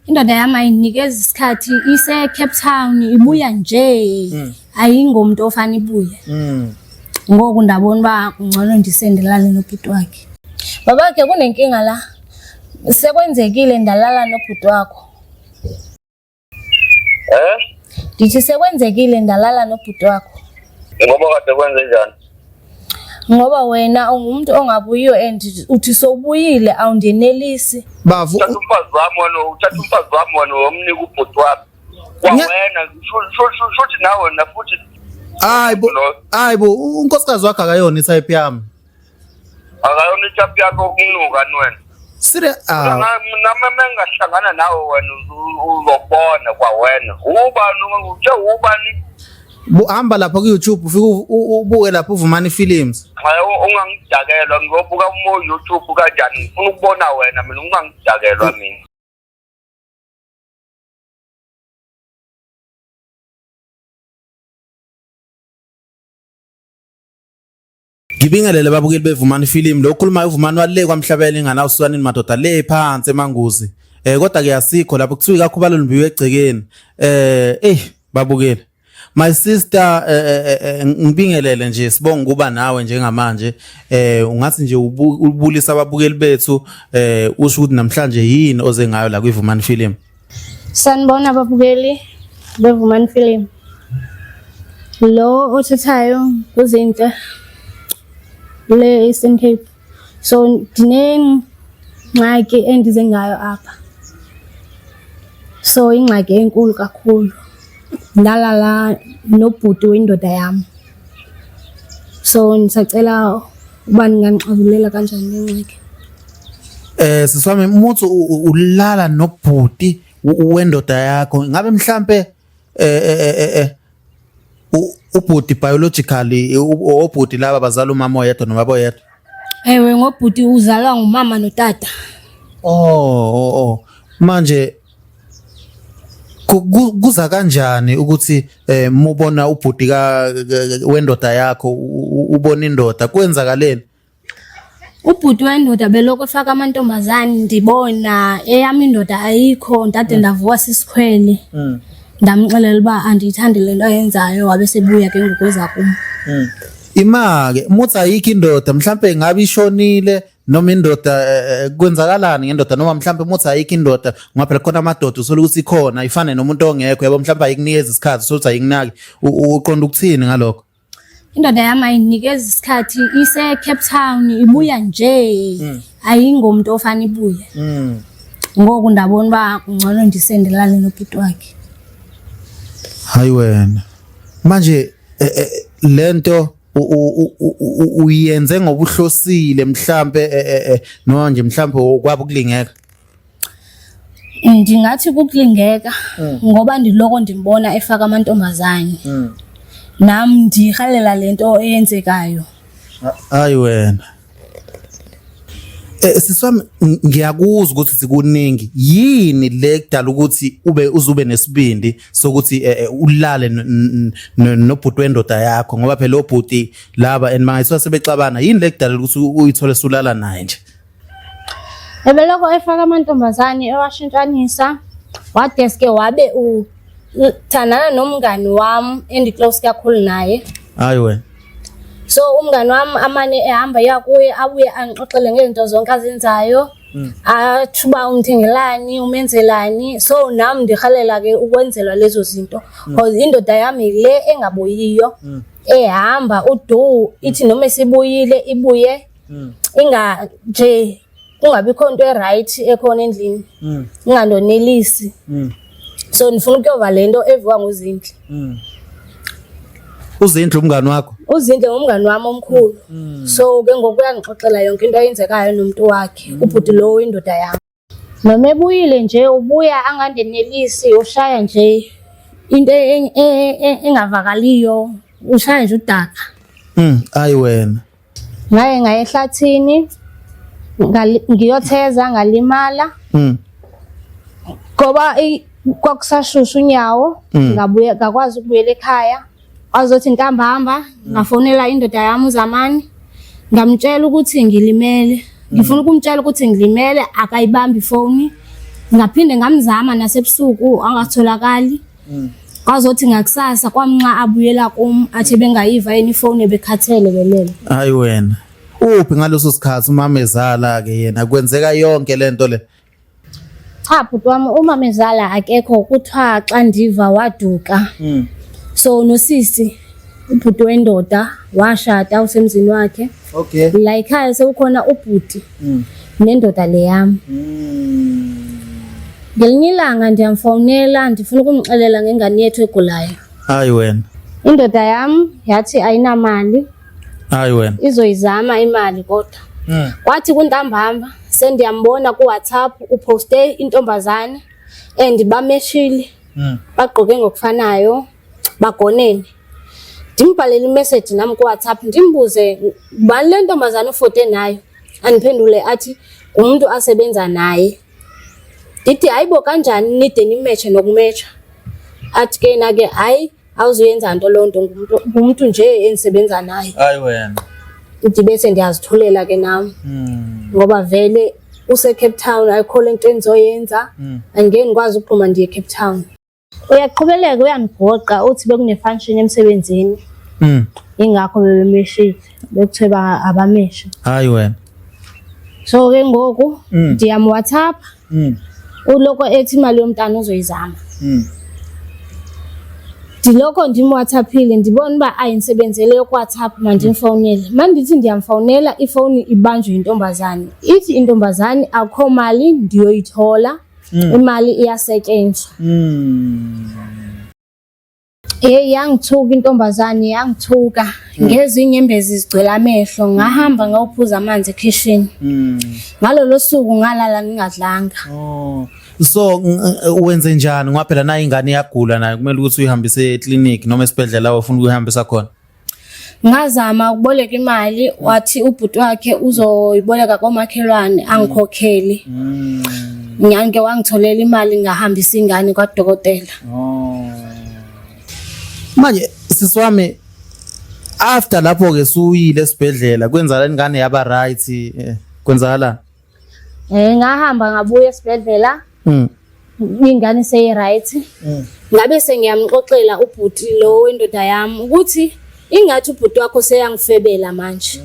Indoda yami ayinikeza isikhathi ise-Cape Town ibuya nje. Ayingomuntu ofana ibuye. Ngoku ndabona uba kungcono ndisendelane nobhuti wakhe. Babakhe kunenkinga la. Sekwenzekile ndalala nobhuti wakho. Eh? Ndithi sekwenzekile ndalala nobhuti wakho. Ngoba kade kwenze njani? Ngoba wena ungumuntu ongabuyiyo and uthi sowubuyile awundenelisi. Bavu Uthatha umfazi wami wena, uthatha umfazi wami wena womnika ubhuti wami. Kwawena shuthi nawe na futhi hayi bo hayi bo unkosikazi wakho akayona itype yami. Akayona itype yakho ukunuka wena. Sire ah Nami mengahlangana nawe wena uzobona kwawena. Ubani uthe ubani? Hamba lapha ku YouTube ufike ubuke lapho uVumani Films. Hayi ungangidakelwa ngiyobuka mo YouTube kanjani ngifuna ukubona wena mina ungangidakelwa mina. Ngibingelele babukeli beVumani Film lo okhulumayo uVumani wale kwaMhlabela ingane uswanini madoda le phansi emanguzi kodwa ke asikho lapho kuthiwa ikakhubalo limbiwe egcekeni babukeli my sister ngibingelele nje sibonga ukuba nawe njengamanje ungathi nje ubulisa ababukeli bethu usho ukuthi namhlanje yini oze ngayo la kwiVumani Film. Sanibona babukeli beVumani Film. Lo othethayo kuzinhle le Eastern Cape. So ndinengxaki endize ngayo apha. So ingxaki enkulu kakhulu. Ndalala nobhuti wendoda yam. So ndisacela uba ningandixazululela kanjani le ngxaki. Sisi wami muthi ulala nobhuti wendoda yakho ngabe mhlambe ubhuti biologically obhuti laba bazala umama oyedwa nobaba oyedwa? Ewe, ngobhuti uzalwa ngumama notata. Oh. Manje kuza kanjani ukuthi mubona ubhuti ka wendoda yakho ubona indoda kwenzakaleni? Ubhuti wendoda beloko efaka amantombazane ndibona eyam indoda ayikho ndade ndavuka sisikhwele. Ndamxelela uba andiyithandi le nto ayenzayo wabe sebuya ke ngoku eza kum. Ima-ke muthi ayikho indoda mhlampe ngabe ishonile noma indoda kwenzakalani ngendoda noma mhlampe muthi ayikho indoda ngoba phela khona amadoda usola ukuthi ikhona ifane nomuntu ongekho yabo mhlampe ayikunikeza isikhathi usola ukuthi ayikunaki uqonda ukuthini ngalokho? Indoda yami ayinikeza isikhathi ise-Cape Town ibuya nje ayingomuntu ofana ibuye. Ngoku ndabona uba kungcono ndisendelane nobhuti wakhe. Hayi wena manje lento uyenze ngobuhlosile mhlambe noma nje mhlambe kwabo kulingeka? Ndingathi kukulingeka ngoba ndiloko ndimbona efaka amantombazane. Nam ndirhalela le nto eyenzekayo. Hayi wena. Sisi wami ngiyakuzwa ukuthi sikuningi yini le kudala ukuthi ube uzube nesibindi sokuthi ulale nobhuti wendoda yakho ngoba phela obhuti laba and mangayithola sebexabana yini le kudala ukuthi uyithole sulala naye nje? Ebeloko efaka amantombazane ewashintshanisa wadeske wabe uthandana nomngani wami endiclose kakhulu naye. Hayi wena. So umngani wami amane ehamba eya kuye abuye angixoxele ngezinto zonke azenzayo. Athi uba umthengelani, umenzelani. So nami ndirhalela ke ukwenzelwa lezo zinto. Because indoda yami le engabuyiyo ehamba udu ithi noma isibuyile ibuye inga nje kungabikho into e-right ekhona endlini. Ingandonelisi. So ndifuna ukuyova le nto eviwa nguZinhle. uZinhle umngani wakho? uZinhle ngumngani wami omkhulu. So ke ngoku uyangixoxela yonke into eyenzekayo nomuntu wakhe, ubhuti lo indoda yami. Noma ebuyile nje ubuya angandenelisi ushaya nje into engavakaliyo, ushaya nje udaka. Hayi wena. Ngaye ngaye ehlathini ngiyotheza ngalimala. Ngoba kwakusashusha unyawo, ngabuya ngakwazi ukubuyela ekhaya. Wazothi ntambamba ngafonela indoda yami uZamani ngamtshela ukuthi ngilimele. Ngifuna ukumtshela ukuthi ngilimele akayibambi ifoni. Ngaphinde ngamzama nasebusuku angatholakali. Kwazothi ngakusasa kwamnxa abuyela kum athi bengayiva yena ifoni ebekhathele belele. Hayi wena. Uphi ngaleso sikhathi umamezala ke yena kwenzeka yonke lento le. Cha bhuti wami umamezala akekho kuthiwa xa ndiva waduka. So nosisi ubhuti wendoda washada usemzini wakhe. Okay. La ekhaya sekukhona ubhuti nendoda le yami. Ngelinye ilanga ndiyamfowunela ndifuna ukumxelela ngengane yethu egulayo. Hayi wena. Indoda yam yathi ayinamali Hayi wena. izoyizama imali kodwa. Kwathi kuntambama sendiyambona kuWhatsApp uposte intombazane and bameshile bagqoke ngokufanayo bagonene. Ndimbhalele imessage nam kuWhatsApp ndimbuze ngubani le ntombazane ufote nayo, andiphendule athi ngumntu asebenza naye. Ndithi hayibo kanjani nide nimetshe nokumetsha? Athi ke yena ke hayi awuzuyenza nto loo nto ngumntu nje endisebenza naye. Hayi wena. Ndibe sendiyazithulela ke nam ngoba vele use-Cape Town ayikho le nto endizoyenza, angeke ndikwazi ukuphuma ndiye eCape Town. Uyaqhubeleka uyandigoqa uthi bekune-function emsebenzini ingakho bebemeshile bekuthiwe abameshe. Hayi wena. So ke ngoku ndiyam-WhatsApp uloko ethi imali yomntana uzoyizama. Ndiloko ndimWhatsAppile ndibona uba ayindisebenzele yokuWhatsApp mandimfowunele. Mandithi ndiyamfowunela ifowuni ibanjwe yintombazane. Ithi intombazane akukho mali ndiyoyithola, imali iyasetyenzwa. Hey yangithuka intombazane yangithuka ngezwe inyembezi zigcwele amehlo ngahamba ngayophuza amanzi ekhishini. Ngalolo suku ngalala ngingadlanga. Oh. So wenze njani ngoba phela nayo ingane iyagula nayo kumele ukuthi uyihambise eclinic noma esibhedlela la ufuna ukuyihambisa khona. Ngazama ukuboleka imali wathi ubhuti wakhe uzoyiboleka komakhelwane angikhokheli. Nyanke wangitholela imali ngahambisa ingane kwadokotela. Oh. Manje sisi wami after lapho ke suyile esibhedlela kwenzakala ingane yaba right kwenzakala? Ngahamba ngabuya esibhedlela. Ingane seyi-right. Ngabe sengiyamxoxela ubhuti lo wendoda yami ukuthi ingathi ubhuti wakho seyangifebela manje.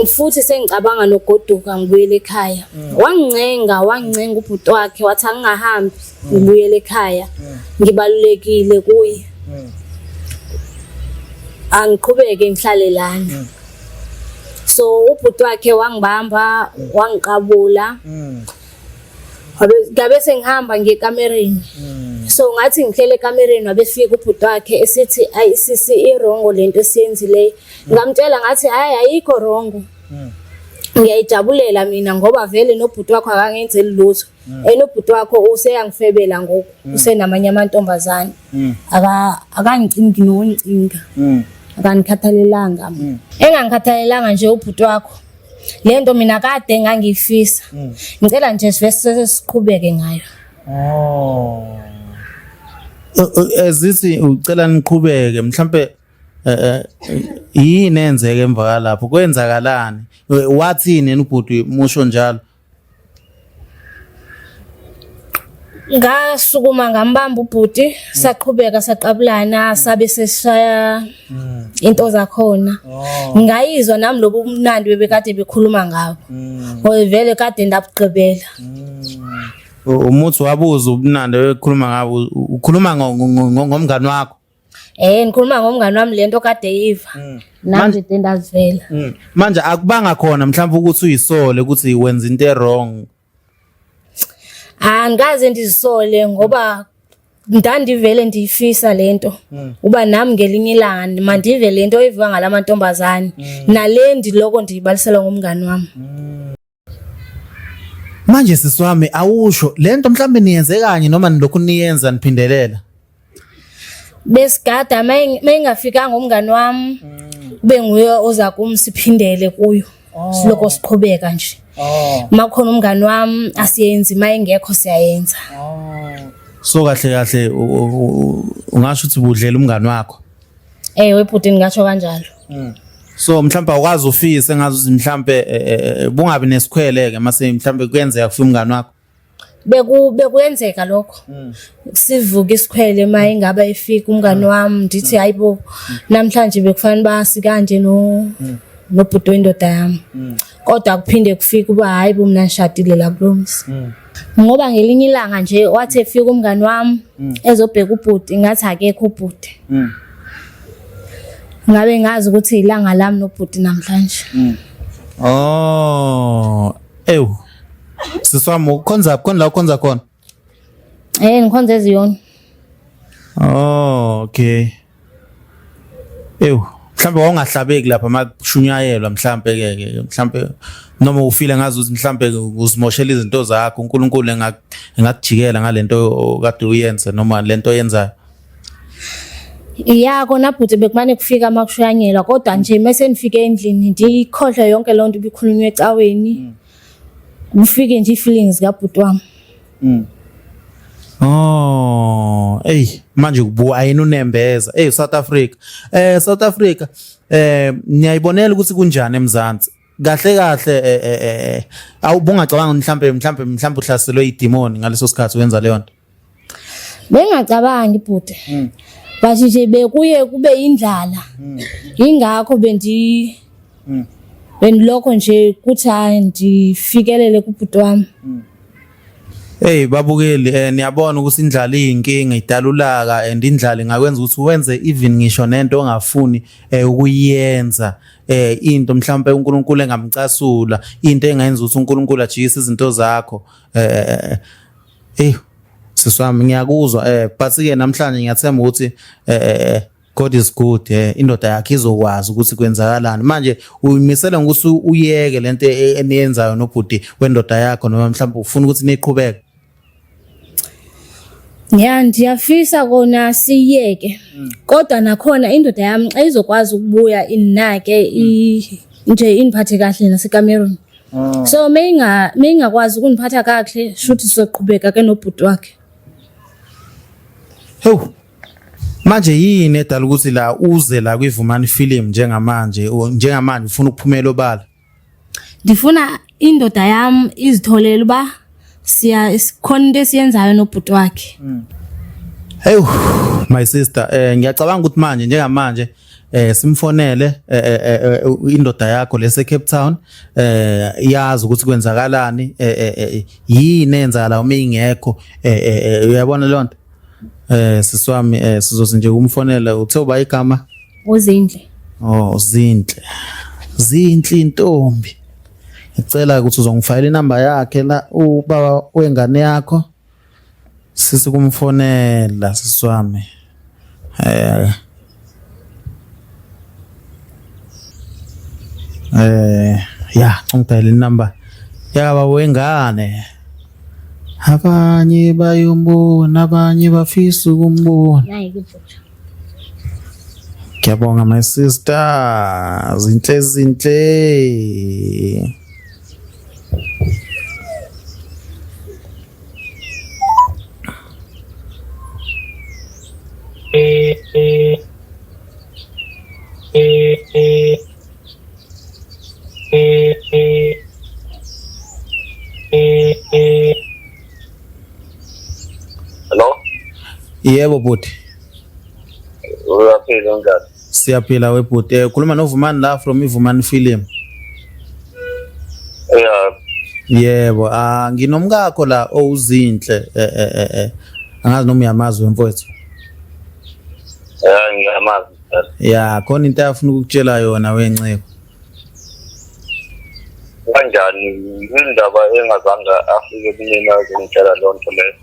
Futhi sengicabanga nokugoduka ngibuyele ekhaya. Wangincenga wangincenga ubhuti wakhe wathi angingahambi ngibuyele ekhaya. Ngibalulekile kuye. Angiqhubeke ngihlale lana. So ubhuti wakhe wangibamba wangiqabula. Ngabe sengihamba ngiye ekamereni. So ngathi ngihlele ekamereni wabefika ubhuti wakhe esithi ayi sisi i-wrong lento esiyenzileyo. Ngamtshela ngathi hayi ayikho wrong. Ngiyayijabulela mina ngoba vele nobhuti wakho akangenzeli lutho. And ubhuti wakho useyangifebela ngoku usenamanye amantombazane. Akangicingi nokungicinga. Akangikhathalelanga. Engangikhathalelanga nje ubhuti wakho. Le nto mina kade ngangiyifisa. Ngicela nje sivese siqhubeke ngayo. Oh. Ezithi ucela niqhubeke mhlambe yini enzeke emva kwalapho kwenzakalani wathini yena ubhuti musho njalo? Ngasukuma ngambamba ubhuti saqhubeka saqabulana sabe sesishaya into zakhona. Ngayizwa nami lobu bumnandi bebekade bekhuluma ngabo. Ngoba vele kade ndabugqibela. Umuthi wabuza ubumnandi bekhuluma ngabo ukhuluma ngomngani wakho. Ngikhuluma ngomngani wami lento kade yiva. Nami nje ndazivela. Manje akubanga khona mhlawumbe ukuthi uyisole ukuthi wenza into e-wrong. Angikaze ndizisole ngoba ndandivele ndiyifisa lento. Uba nami ngelinye ilanga mandive lento eviwa ngalamantombazane. Nale ndiloko ndiyibalisela ngomngani wami. Manje sisi wami awusho lento mhlawumbe niyenze kanye noma nilokhu niyenza niphindelela? Besigada mayingafikanga umngani wami kube nguye oza kum siphindele kuyo. Siloko siqhubeka nje. Makhona umngani wami asiyenzi mayengekho siyayenza. So kahle kahle ungasho ukuthi budlela umngani wakho. Ewe bhuti ngingasho kanjalo. So mhlawumbe awukwazi ufise ngazi ukuthi mhlawumbe bungabi nesikhwele ke mase mhlawumbe kuyenzeka kufika umngani wakho. Bekuyenzeka lokho. Sivuke isikhwele uma ingaba efika umngani wami ndithi hayibo namhlanje bekufanele uba sikanje no nobhuti wendoda yami. Kodwa kuphinde kufike uba hayi bo mina ngishadile la kulo mzi. Ngoba ngelinye ilanga nje wathi efika umngani wami ezobheka ubhuti ngathi akekho ubhuti. Ngabe ngazi ukuthi ilanga lami nobhuti namhlanje. Oh, ewu. Sisi wami ukhonza khona la ukhonza khona? Ngikhonza eZiyoni. Oh, okay. Ewu, mhlambe wawungahlabeki lapha makushunyayelwa mhlambe ke ke mhlambe noma ufile ngazi ukuthi mhlambe uzimoshela izinto zakho uNkulunkulu engakujikela ngalento okade uyenza noma lento oyenzayo. Ya kona bhuti bekumane kufika uma kushunyayelwa kodwa nje mese nifike endlini ndikhohlwe yonke loo nto ibikhulunywa ecaweni. Kufike nje ii-feelings kabhuti wami. Oh, ey manje kubuka ayini unembeza. Ey South Africa. South Africa niyayibonela ukuthi kunjani eMzansi. Kahle kahle awubungacabanga mhlambe mhlambe mhlambe uhlaselwe idemon ngaleso sikhathi wenza leyo nto. Bengacabangi bhuti. But nje bekuye kube indlala. Ingakho bendi bendilokho nje kuthi hayi ndifikelele kubhuti wami. Hey babukeli niyabona ukuthi indlala iyinkinga idalulaka and indlala ingakwenza ukuthi wenze even ngisho nento ongafuni ukuyenza into mhlawumbe uNkulunkulu engamcasula into engayenza ukuthi uNkulunkulu ajikise izinto zakho hey sisi wami ngiyakuzwa but ke namhlanje ngiyathemba ukuthi God is good indoda yakhe izokwazi ukuthi kwenzakalani manje uyimisele ngokuthi uyeke lento eniyenzayo nobhuti wendoda yakho noma mhlawumbe ufuna ukuthi niqhubeke? Ya ndiyafisa kona siyeke kodwa nakhona indoda yami xa izokwazi ukubuya indinake nje indiphathe kahle nasekamerweni. So meyingakwazi ukundiphatha kakuhle shuthi sizoqhubeka ke nobhuti wakhe. Hewu. Manje yini edala ukuthi la uze la kwiVumani Film njengamanje njengamanje ufuna ukuphumela obala? Ndifuna indoda yam izitholele uba siya sikhona into esiyenzayo nobhuti wakhe. Hey my sister ngiyacabanga ukuthi manje njengamanje simfonele indoda yakho lese Cape Town iyazi ukuthi kwenzakalani yini eyenzakala uma ingekho uyabona leyo nto sisi wami sizothi nje kumfonela uthe uba igama uZinhle. Oh Zinhle. Zinhle intombi. Ngicela ukuthi uzongifayela inamba yakhe la ubaba wengane yakho. Sisi kumfonela sisi wami. Ya ngicela inamba yakaba wengane. Abanye bayombona abanye bafisa ukumbona. Nayi ke bhuti. Ngiyabonga my sister. Zinhle zinhle. Hello? Yebo bhuti. Uyaphila njani? Siyaphila we bhuti. Khuluma noVumani la from iVumani Film. Yeah. Yebo, nginomkakho la owuZinhle angazi noma uyamazi wemfowethu. Yeah, ngiyamazi. Ya, khona into afuna ukukutshela yona wenceko. Kanjani indaba engazange afike kumina azongitshela leyo nto leyo?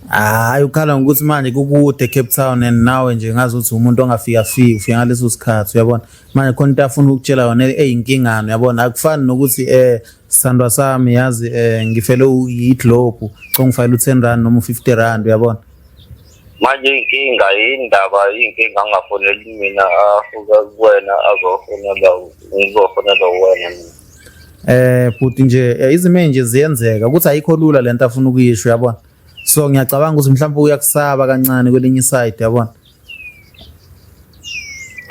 Hayi ukhala ngokuthi manje kukude Cape Town and nawe nje ngazi ukuthi umuntu ongafika fika ufika ngaleso sikhathi uyabona. Manje khona into afuna ukukutshela yona eyinkingano uyabona akufani nokuthi sithandwa sami yazi ngifele iglobe congifayela u10 rand noma u50 rand uyabona. Manje inkinga indaba inkinga angafoneli mina afuka kuwena azofonela ngizofonela wena mina. Bhuti nje izimo nje ziyenzeka ukuthi ayikho lula lento afuna ukuyisho uyabona. So ngiyacabanga ukuthi mhlawumbe uyakusaba kancane kwelinye iside uyabona.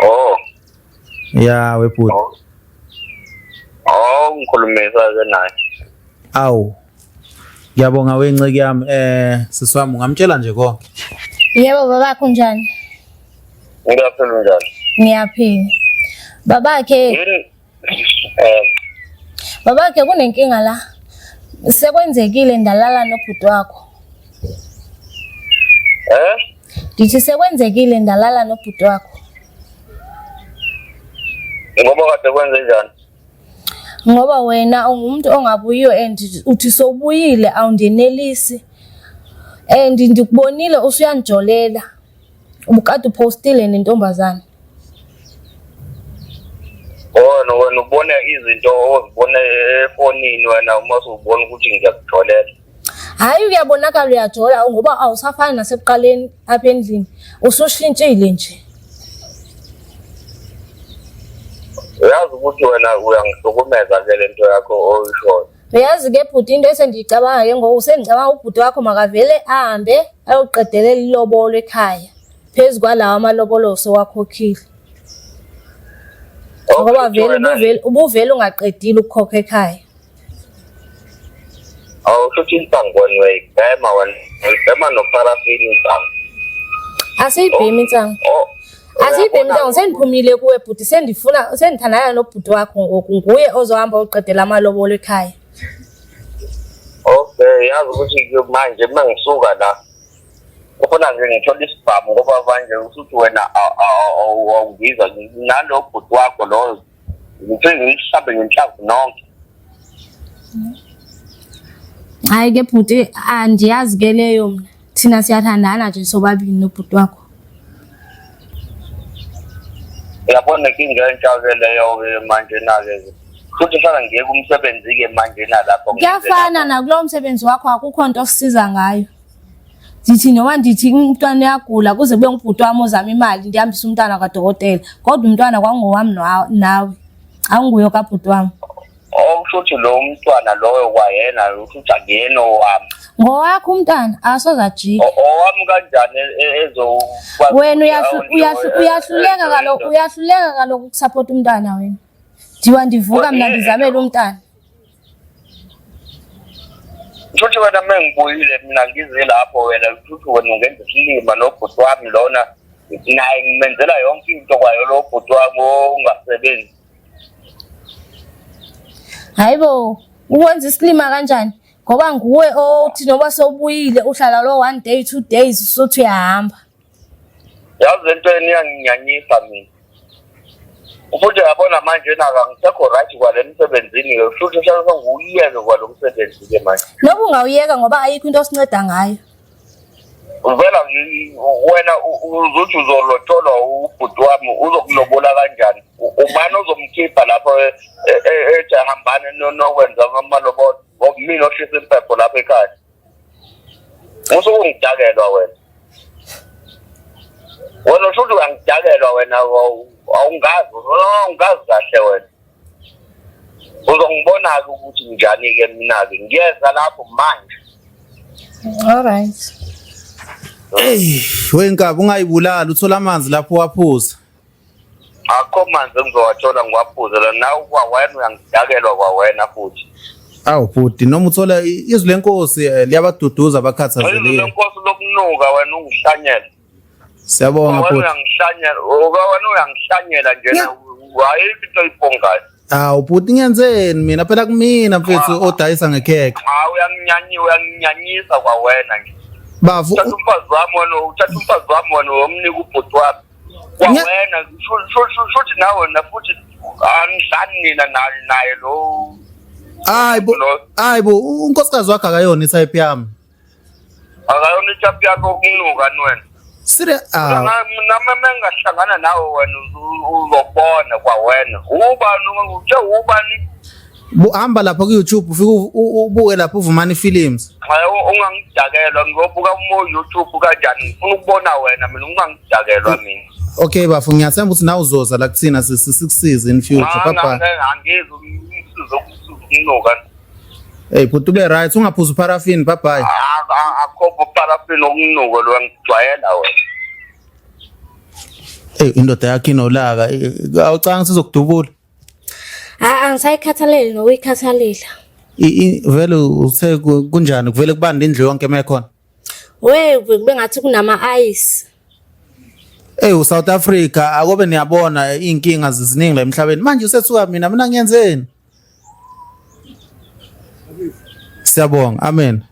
Oh. Yeah we bhuti. Oh ngikhulumisa ke naye. Awu. Ngiyabonga wenceki yami sisi wami ungamtshela nje konke. Yebo babakho unjani? Ngiyaphila njani? Ngiyaphila. Babakhe Yini eh babakhe kunenkinga la. Sekwenzekile ndalala nobhuti wakho. eh Ndithi sekwenzekile ndalala nobhuti wakho. Ngoba kade kwenze njani? Ngoba wena ungumuntu ongabuyiyo and uthi sowubuyile awundenelisi. And ndikubonile usuyandijolela. Ubukade upostile nentombazane. Wena wena ubona izinto ozibone efonini wena uma usubona ukuthi ngiyakujolela. Hayi uyabonakala uyajola ngoba awusafani nasekuqaleni apha endlini. Usushintshile nje. Uyazi ukuthi wena uyangihlukumeza ke lento yakho oyishoyo. Uyazi ke bhuti into esendiyicabanga ke ngoku sendicabanga ubhuti wakho makavele ahambe ayoqedelela ilobolo ekhaya phezu kwalawo amalobolo osewakhokhile. Ngoba vele ubuvele ubuvele ungaqedile ukukhokha ekhaya. Awusho ukuthi insangu wena uyayibhema wena uyibhema noparafini insangu. Asiyibhemi insangu. Oh, Asiyibhemi insangu sendiphumile kuwe bhuti sendifuna sendithandana nobhuti wakho ngoku nguye ozohamba oqedela amalobolo ekhaya. Okay, yazi ukuthi ke manje uma ngisuka la ufuna nje ngithole isibhamu ngoba manje usuthi wena awungizwa nalo bhuti wakho loyo ngifike ngimhlabe ngenhlamvu nonke. Hayi ke bhuti andiyazi ke leyo mna. Thina siyathandana nje sobabili nobhuti wakho. Uyabona inkinga entsha-ke leyo-ke manje na-ke futhi hlala ngiye kumsebenzi-ke manje nalapho Kuyafana nakulowo msebenzi wakho akukho nto osisiza ngayo. Ndithi noma ndithi umntwana uyagula kuze kube ngubhuti wami ozama imali ndihambise umntwana kwadokotela kodwa umntwana kwangowami nawe awunguye okabhuti wami. Okusho ukuthi lo mntwana loyo kwayena usho ukuthi akuyena owami. Ngowakho umntwana asoze ajike. Owami kanjani ezokwazi Wena uyahluleka kaloku uyahluleka kaloku ukusapota umntwana wena. Ndiwa ndivuka mna ndizamele umntana. Kusho wena uma ngibuyile mina ngize lapho wena kusho wena ungenza isilima nobhuti wami lona naye ngimenzela yonke into kwayo lo bhuti wami ongasebenzi. Hayi bo, ukwenza isilima kanjani? Ngoba nguwe othi noba sewubuyile uhlala lo one day two days usuthi uyahamba. Yazi lento yenu iyanginyanyisa mina. Futhi yabona manje naka ngisekho right kwale msebenzini ke futhi hlala sengiwuyeke kwalo msebenzi ke manje. Noba ungawuyeka ngoba ayikho into osinceda ngayo. Vela wena uzuthi uzolotsholwa ubhuti wami uzokulobola kanjani? Ubani ozomkhipha lapho ethi hambani nokwenza amalobolo ngoba mina oshisa impepho lapha ekhaya. Usuke ungidakelwa wena. Wena usho ukuthi uyangidakelwa wena awungazi awungazi kahle wena. Uzongibona-ke ukuthi njani-ke mina-ke ngiyeza lapho manje. All right. Ey, wenkabi ungayibulali uthola amanzi lapho waphuza. Akho manzi engizowathola ngiwaphuze la nawe kwawena uyangidakelwa kwawena futhi. Awu bhuti noma uthola izwi lenkosi liyabaduduza Izwi abakhathazekile. lenkosi lokunuka wena ungihlanyela. Siyabonga Wena bhuti. uyangihlanyela, wena uyangihlanyela njena ayikho into oyibongayo. Awu bhuti ngiyenzeni mina phela kumina mfethu odayisa ngekhekhe. Hawu uyanginyanyisa uyanginyanyisa kwawena nje. Bafu Uthatha umfazi wami wena uthatha umfazi wami wena uyomnika ubhuti wami. Kwawena shuthi nawe na futhi anidlani nina naye lo. Hayi bo hayi bo unkosikazi wakhe akayona itype yami. Akayona itype yakho ukunuka wena. Sire ah Nami mengahlangana nawe wena uzobona kwawena. Ubani uthe ubani? Hamba lapha ku YouTube ufike ubuke lapho uVumani Films. Hayi ungangidakelwa ngiyobuka uma YouTube kanjani ngifuna ukubona wena mina ungangidakelwa mina. Okay bafu ngiyathemba ukuthi nawe uzoza la kuthina sikusize in future. Bye bye. Angizwe umsizo ukunuka. Hey bhuti ube right ungaphuzi uparaffin bye bye. Akho uparaffin okunuka lo ngijwayela wena. Hey indoda yakhe inolaka awucanga sizokudubula. Ah angisayikhathaleli nokuyikhathalela. Vele uthe kunjani kuvele kubanda indlu yonke mekhona? We kube ngathi kunama ice. Ey uSouth Africa akobe niyabona inkinga ziziningi la emhlabeni. Manje usethuka mina mina ngiyenzeni? Siyabonga. Amen.